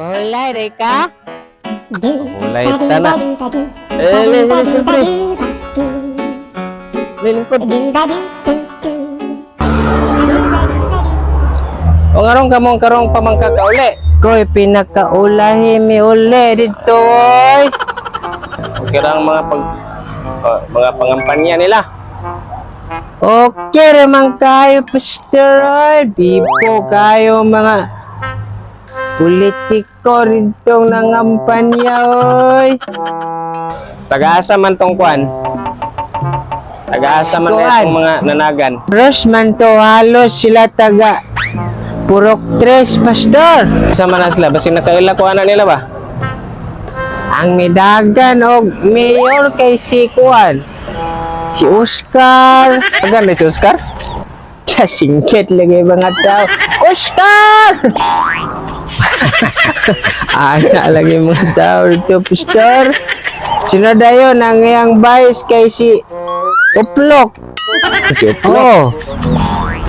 Pahulay, Reka. Ulay tana. Eh, le, le, siyempre. Le, lingkod. O ngarong kamong karong pamangka kauli. Koy, pinakaulahi mi uli dito, oy. Okay lang mga pag oh, mga pangampanya nila. Okay raman kayo, Pastor, oy. Bipo kayo mga politiko dito nangampanya, oy. Tagaasa man tong kwan. Tagaasa man Kuan. kaya itong mga nanagan. Bros man to, halos sila taga Purok Tres, Pastor. Asa man na sila, basig nakaila ko ana nila ba? Ang midagan og mayor kay si Kuan. Si Oscar. Tagan ni si Oscar? Sa singkit lagi mga tao. Oscar! Ana lagi mga tao dito, Pastor. Sino dayon ang iyang vice kay si Uplok. Si Uplok. Oh.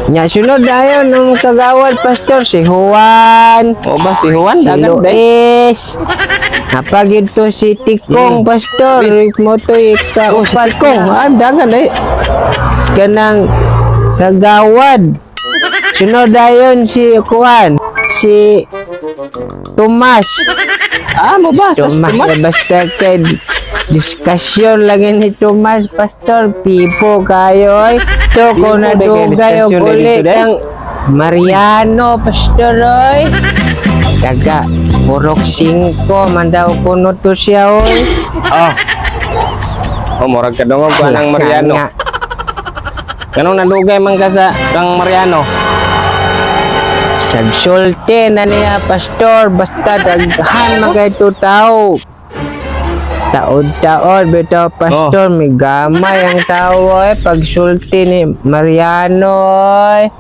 Nya sunod dayon ang kagawad, Pastor, si Juan. O ba si Juan Si dagan day? Luis. Napagid to si Tikong, Pastor. Luis. Mo to ika Oh, si Tikong. Ah, dagan day. Kanang kagawad. Sunod dayon si Kuan, si Tomas. Ah, mo ba sa Tomas, Tomas? basta kay diskusyon lagi ni Tomas, Pastor. Pipo kayo oy. To Pipo ko na day kay dugay og diskusyon day uli dito, day. kang Mariano, Pastor, oy. Taga Purok 5 man daw kuno to siya, oy. Oh. Oh, murag kadungog ko anang Mariano. Nga. Ganong nadugay man ka sa kang Mariano? Sagsulte na niya, Pastor, basta daghan man kay to tao. Taod-taod bitaw, Pastor, may gamay ang tao eh pagsulti ni Mariano oy.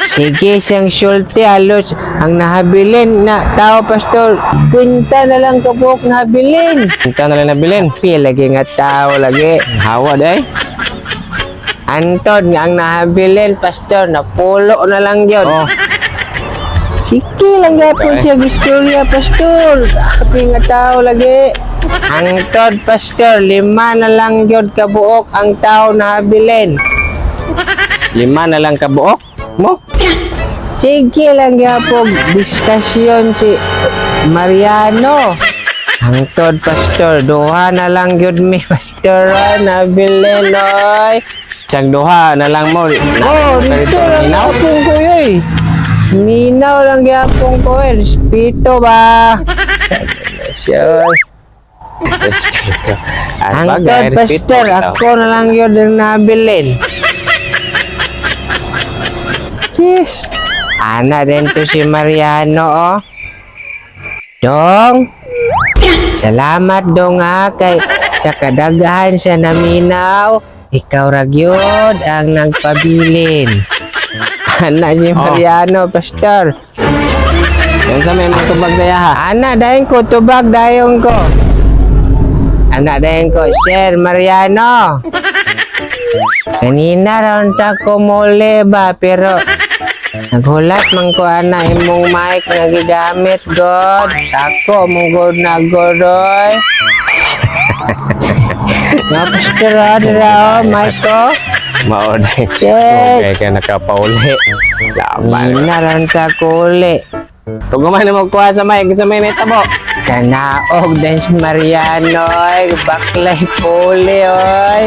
Sige siyang sulti, halos ang nahabilin na tao, Pastor, kwinta na lang kabuok nahabilin. Kita na lang nabilin. Pi lagi nga tao lagi. Hawa day. Antod nga ang nahabilin, Pastor, napulo na lang yun. Oh, Sige lang gapon Okay. siya istorya, Pastor. Happy nga tao lagi. Angtod, Pastor, lima na lang gyud kabuok ang tao na habilin. Lima na lang kabuok mo. Sige lang gyapon diskusyon si Mariano. Angtod, Pastor, duha na lang gyud mi, Pastor, ah, nabilin oy. Siyang duha na lang mo. Oh, dito lang Minaw. gyapon ko yoy. Minaw lang gyapon ko eh. Respeto ba? Siya, oy. Respeto. At Ang bagay, third, respeto Pastor, bitaw. ako na lang yun ang nabilin. Jeez. Ana din to si Mariano, oh. Dong, salamat dong ha, kay sa kadaghan sa naminaw, ikaw ra gyud ang nagpabilin. Ana si Oh. Mariano, Pastor. Yan sa may mga tubag sa yaha. Ana, dayon ko, tubag dayon ko. Ana, dayon ko, Sir Mariano. Kanina raon ta ko muli ba, pero naghulat man ko ana imong mic nga gigamit, God. Ako mong god na god, oy. Nga, Pastor, ah, dira, oh, mic ko. Mao day. Yes. Okay, kaya nakapauli. Laban. Kanina raon ta ko uli. Pag na magkuha sa mic, sa may netabo. Kanaog din si Mariano, oy. Baklay puli, oy.